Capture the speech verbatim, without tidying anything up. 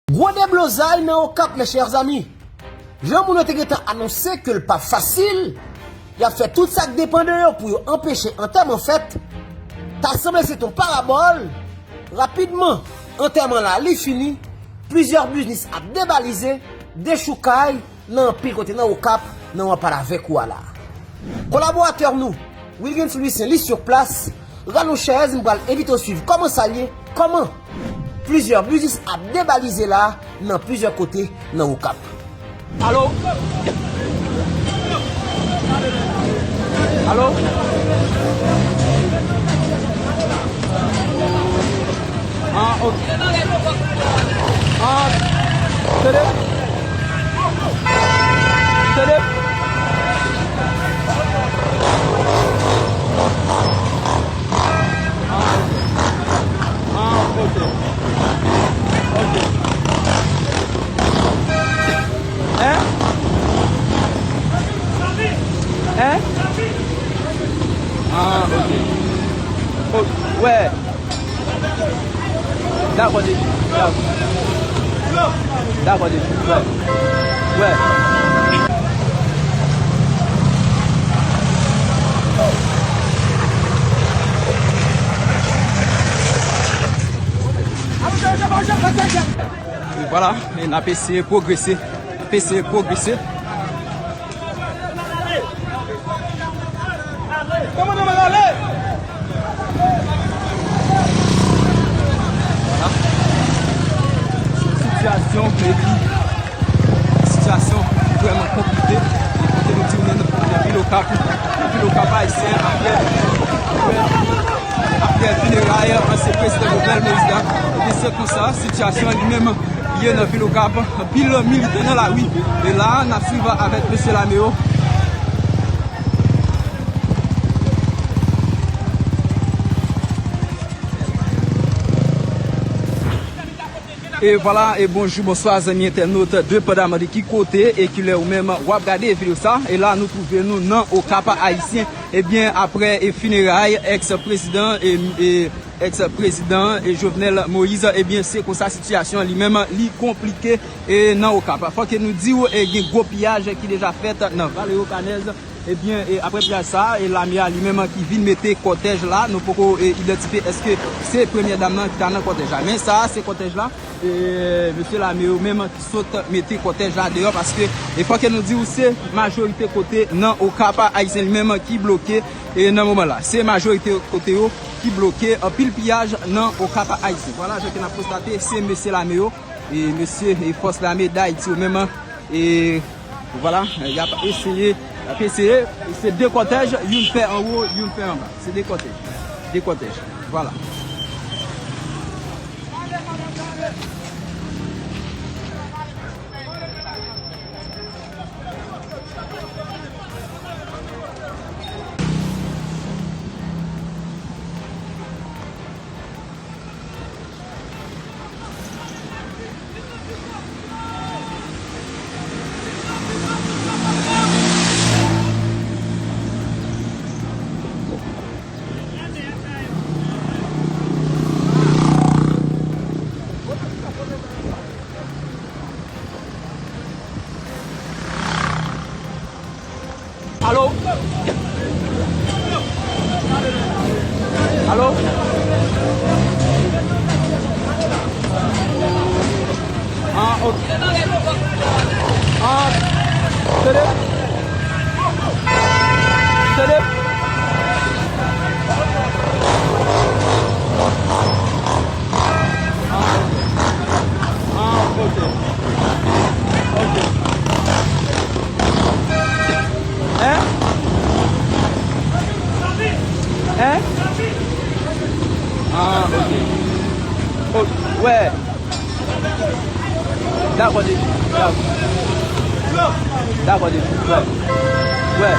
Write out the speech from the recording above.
Gwo deblozay nan Okap, mes chers amis. Jan moun yo te gentan anonse ke l p ap fasil, y ap fè tout sa k depann de yo pou yo anpeche antèman fèt, ta sanble se t on parabòl. Rapidman, antèman la, li fini. Plizyè biznis ap debalize, dechoukay nan anpil kote nan Okap, nan w ap pale avèk ou a la. Kolaboratè nou, Wilgens Louissaint, li sur place. Rale yon chèz, m pral envite w swiv kòman sa l ye, kòman plizyè biznis ap debalize la nan plizyè kote nan Okap. Alo? Alo? Ah, ok. Ah, tande? Tande? Ah, ok. Ah, ok. Ok. Hein? Hein? Ah, ok. Ok. Ouais. Dakò, depi. Dakò. Dakò, depi. Wè. Wè. E vwala, e n ap eseye pwogrese. N ap eseye pwogrese. Vwala. Sitiyasyon, epi, sitiyasyon vrèman konplike. E kote nou di nou menm, nan vil Okap, nan vil Okap ayisyen, apre, apre, apre fineray ansyen prezidan Jovenel Moïse la, ebyen, se konsa, sitiyasyon an li menm, ye nan vil Okap, anpil militan nan lari. E la, n ap swiv avèk mesye lame yo. E vwala, e bonjou, bonswa, zanmi entènot, depandaman de ki kote e kilè ou menm w ap gade videyo sa. E la, nou twouve nou nan Okap ayisyen. Ebyen, apre, e fineray èks prezidan, e, e, èks prezidan, e Jovenel Moïse, ebyen, se konsa sitiyasyon li menm, li konplike, e nan Okap. Fòk nou di w, e gen gwo piyaj ki deja fèt nan Vale Okanèz. Ebyen, e apre piyaj sa, e lame a li menm ki vin mete kòtèj la, nou poko, e, idantifye èske se premyè dam nan ki ta nan kòtèj la. Men sa a, se kòtèj la, e mesye lame yo menm ki sot mete kòtèj la deyò, paske, e fòk nou di w, se majorite kote nan Okap ayisyen li menm ki bloke, e nan moman la. Se majorite kote yo ki bloke, anpil piyaj nan Okap ayisyen. Vwala, jan ke n ap konstate, se mesye lame yo, e mesye, e fòs lame Dayiti yo menm, e vwala, y ap eseye, y ap eseye, se de kòtèj, youn fè anwo, youn fè anba. Se de kòtèj, de kòtèj, vwala. Alo? Alo? Ah, ok. Ah, tande? Tande? Ah, ok. Ah, ok. Ok. Hein? Hein? Ah, ok. Ok. Wè. Dakò, depi. Dakò. Dakò, depi. Wè. Wè.